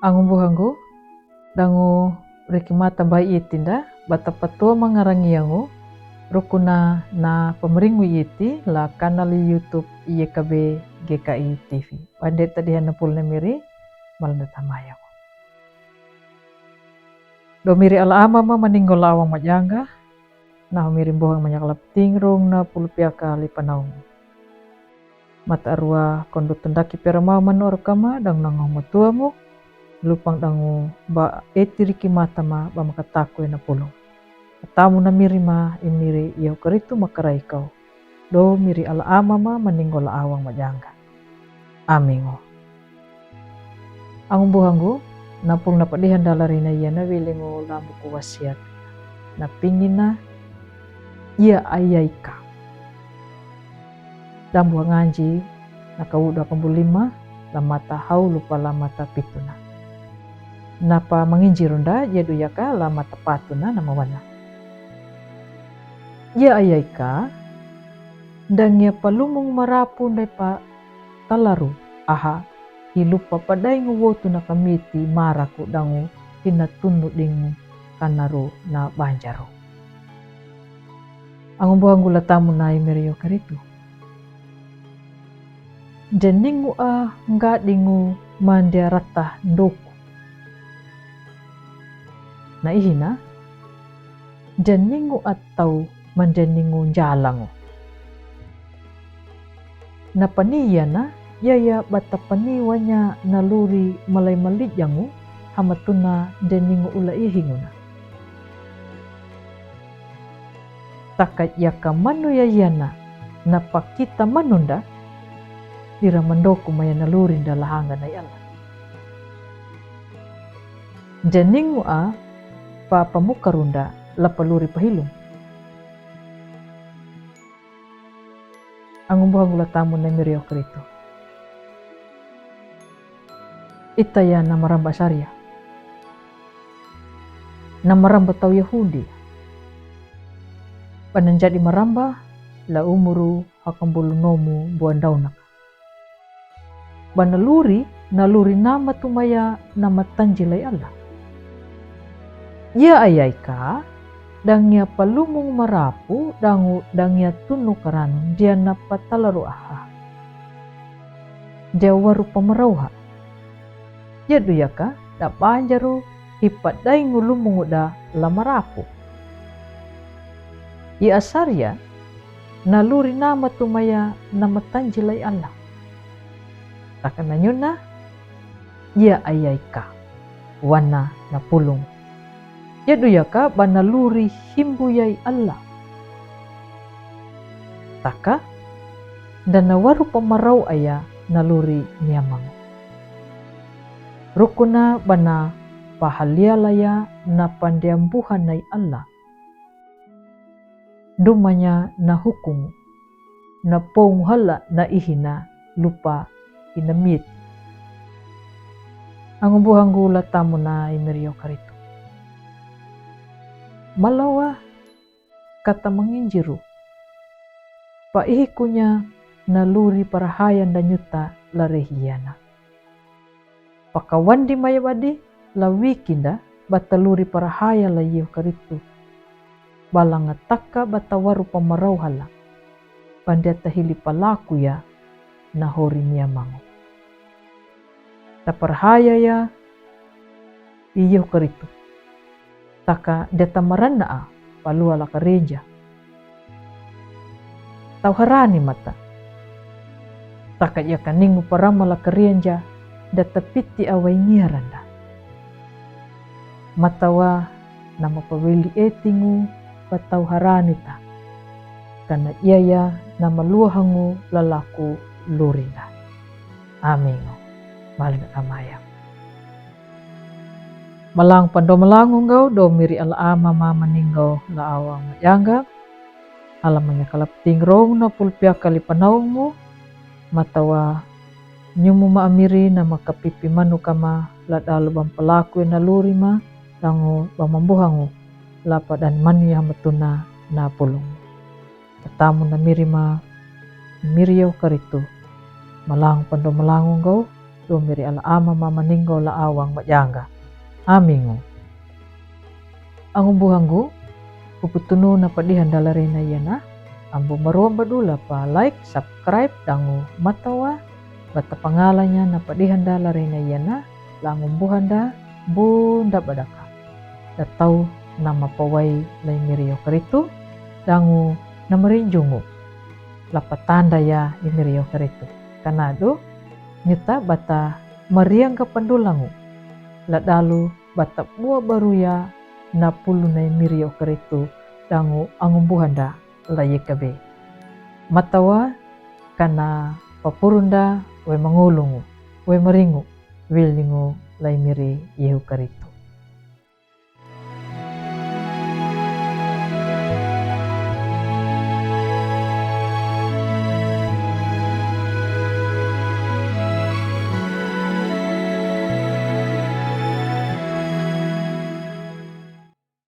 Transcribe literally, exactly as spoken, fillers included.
Angumbuhangu, dangu riki mata bai itinda, bata patua mangarangi angu, rukuna na pamringu iti la kanal YouTube Y K B G K I T V. Bande tadi hana pul na miri, malanda tamayangu. Do miri ala ama ma maningol awang majanga, na miri mbohang manyakalap ting rong na pul piaka lipanaung. Mata arua kondo tendaki pera mau manu arukama dang nangau matuamu, lupang dangu ba eti riki mata ma ba makataku ena pulung. Atamu na miri ma i miri yau karitu makarai kau. Do miri ala ama ma maningol awang majanga. Amingu. Angumbuhangu, na pul na padihan dalarina ia na wilingu lambuku wasiat. Na pingina ia ayaika. Dambuha nganji na kau dua pambulima, la mata hau lupa la mata pituna. Napa manginji runda, ia duyaka la mata patuna na mawana. Ia ayaika, dangia palumung marapu ndai pa talaru, aha, hi lupa padaingu wotu na kamiti maraku dangu hina tunu dingu kanaru na banjaru. Angumbuhangu latamu na i miri yau karitu. Deningu a nga dingu mandia rata ndoku. Na ihina, deningu a tau mandeningu njalangu. Na pani iana, ia ia bata pani wanya na luri malai malijangu, hamatuna deningu ula ihinguna. Taka ia ka manu ia iana, na pakita manunda, ira mandoku maya na lurinda lahanga na iala. Deningu a pa pamukarunda, la paluri pahilung. Angumbuhangu latamu na miri yau karitu. Ita ia na maramba saria. Na maramba tau Yahudi. Bana njadi maramba la umuru hakambulu nomu buandaunaka. Bana luri, na luri nama tumaya nama tanjilai Allah. Ia ayaika, dangia palumung marapu, dangu dangia tunu karanu, dia na patalaru aha. Dia waru pamarauha. Ia duyaka, da banjaru, hi padaingu lumungu da la marapu. Ia asaria, na luri nama tumaya nama tanjilai Allah. Taka na nyuna, ia ayaika, wana na pulung. Ia duyaka bana luri himbu yai Allah. Taka, dana waru pamarau aya na luri niamang. Rukuna bana pahalialaya na pandiambuhanai Allah. Dumanya na hukungu, na pongu hala na ihina lupa ina mit. Angumbuhangu latamu na i miri yau karitu. Malawa kata manginjiru. Pa ihikunya na luri parahaya nda nyuta la rehiana. Pakawandi maya badi, la wikinda, bata luri parahaya la yau karitu. Balanga taka bata waru pamarau hala. Pandia tahili palaku ya, na hori niamangu. Ta parahaya ya, i yau karitu. Taka dia ta marana a, palua la karenja. Tau harani mata. Taka ia kaningu parama la karenja, dia ta piti awai ngiaranda. Matawa nama paweli etingu pa tau harani ta. Kana ia ia nama luahangu lalaku lurinda. Amingu. Malin amaya. Malang pando malangu ngau, do miri ala ama ma maninggau la awang majanga. Ala manya kalap ting rong na pulpia kali panaungmu. Matawa nyumu ma amiri na makapipi manu kama la dalu bam palaku na luri ma dangu bam mambuhangu la padan manu ya hamatuna na pulung. Atamu na miri ma miri yau karitu. Malang pando malangu ngau. Dome ri ala ama mama ningo la awang majanga. Amingu. Angu buhangu, kuputunu na padihan dala reina yana, ambu maruam badula pa like, subscribe, dangu matawa, bata pangalanya na padihan dala reina yana, langu buhanda, bunda badaka. Datau nama pawai lai miri yo karitu, dangu nama rinjungu. Lapa tanda ya i miri yo karitu. Kanadu, nyuta bata mariang ka pandulangu. La dalu bata bua baruya na pulu nai miri yo karitu dangu angu buhanda la yekabe. Matawa kana papurunda we mangulungu, we maringu, wilingu lai miri yehu karitu.